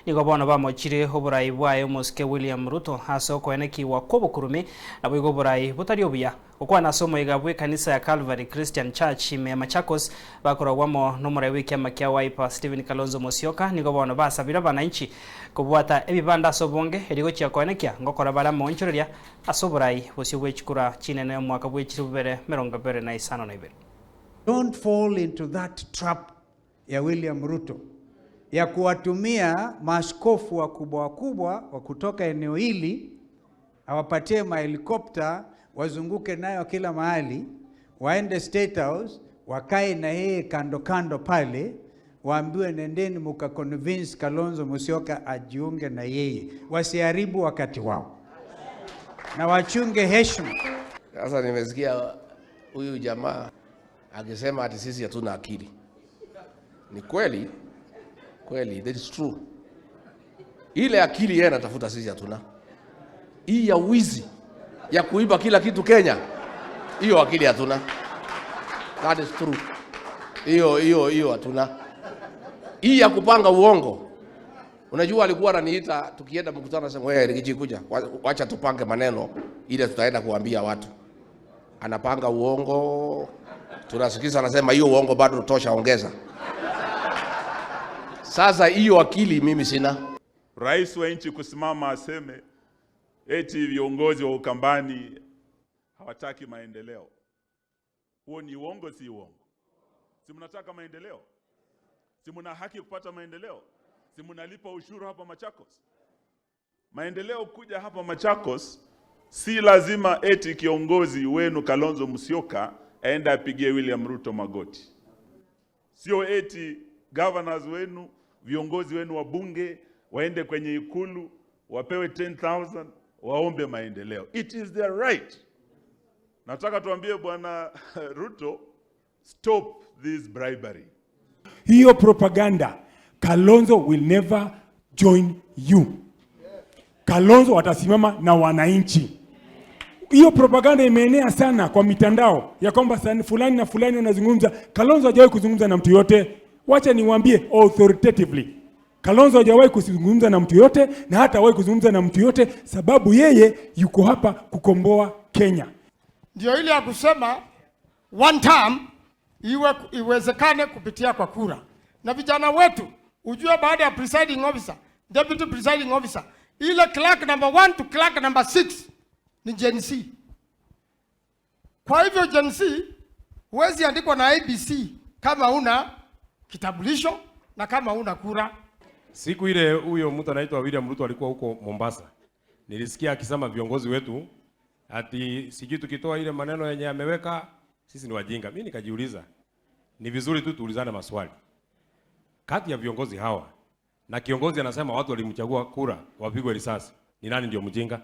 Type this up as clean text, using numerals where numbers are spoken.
Nigo bono bamochire oborai bwaye omosike William Ruto ase okoenekiwa kw'obokurumi naboigo oborai botari obuya. Gokwana ase omoiga bw'ekanisa ya Calvary Christian Church ime ya Machakos bakoragwa amo nomorai bw'ekiama kia Wiper Stephen Kalonzo Musyoka nigo bono basabire abananchi kobwata ebibanda ase obonge erio gochia koenekia ngokora bare amaonchoreria ase oborai bosio bw'echikura chinene omwaka bwe 2022. Don't fall into that trap ya William Ruto ya kuwatumia maaskofu wakubwa wakubwa wa kutoka eneo hili awapatie mahelikopta wazunguke nayo kila mahali, waende State House wakae na yeye kando kando pale, waambiwe nendeni muka convince Kalonzo Musyoka ajiunge na yeye. Wasiharibu wakati wao na wachunge heshima. Sasa nimesikia huyu jamaa akisema ati sisi hatuna akili. Ni kweli kweli, that is true. Ile akili yeye anatafuta sisi hatuna. Hii ya wizi ya kuiba kila kitu Kenya, hiyo akili hatuna. That is true. Hiyo hiyo hiyo hatuna. Hii ya kupanga uongo. Unajua alikuwa ananiita tukienda mkutano, anasema wewe Riggy G kuja, wacha tupange maneno ile tutaenda kuambia watu. Anapanga uongo, tunasikiza, anasema hiyo uongo bado tosha, ongeza. Sasa hiyo akili mimi sina. Rais wa nchi kusimama aseme eti viongozi wa Ukambani hawataki maendeleo, huo ni uongo, si uongo? Si mnataka maendeleo? Si mna haki kupata maendeleo? Si mnalipa ushuru hapa Machakos? Maendeleo kuja hapa Machakos si lazima eti kiongozi wenu Kalonzo Musyoka aende apigie William Ruto magoti. Sio eti governors wenu, viongozi wenu wa bunge waende kwenye ikulu wapewe 10,000 waombe maendeleo. It is their right. Nataka tuambie Bwana Ruto, stop this bribery. Hiyo propaganda, Kalonzo will never join you. Kalonzo atasimama na wananchi. Hiyo propaganda imeenea sana kwa mitandao ya kwamba fulani na fulani wanazungumza. Kalonzo hajawahi kuzungumza na mtu yote. Wacha niwaambie authoritatively, Kalonzo hajawahi kuzungumza na mtu yote na hata hawahi kuzungumza na mtu yote, sababu yeye yuko hapa kukomboa Kenya. Ndio ile ya kusema one term iwe iwezekane kupitia kwa kura. Na vijana wetu ujue, baada ya presiding officer, deputy presiding officer, ile clerk number 1 to clerk number 6 ni Gen Z. Kwa hivyo Gen Z huwezi andikwa na IEBC kama una kitambulisho na kama una kura. Siku ile huyo mtu anaitwa William Ruto alikuwa huko Mombasa. Nilisikia akisema viongozi wetu ati sijui tukitoa ile maneno yenye ameweka sisi ni wajinga. Mimi nikajiuliza, ni vizuri tu tuulizane maswali. Kati ya viongozi hawa na kiongozi anasema watu walimchagua kura wapigwe risasi, ni nani ndio mjinga?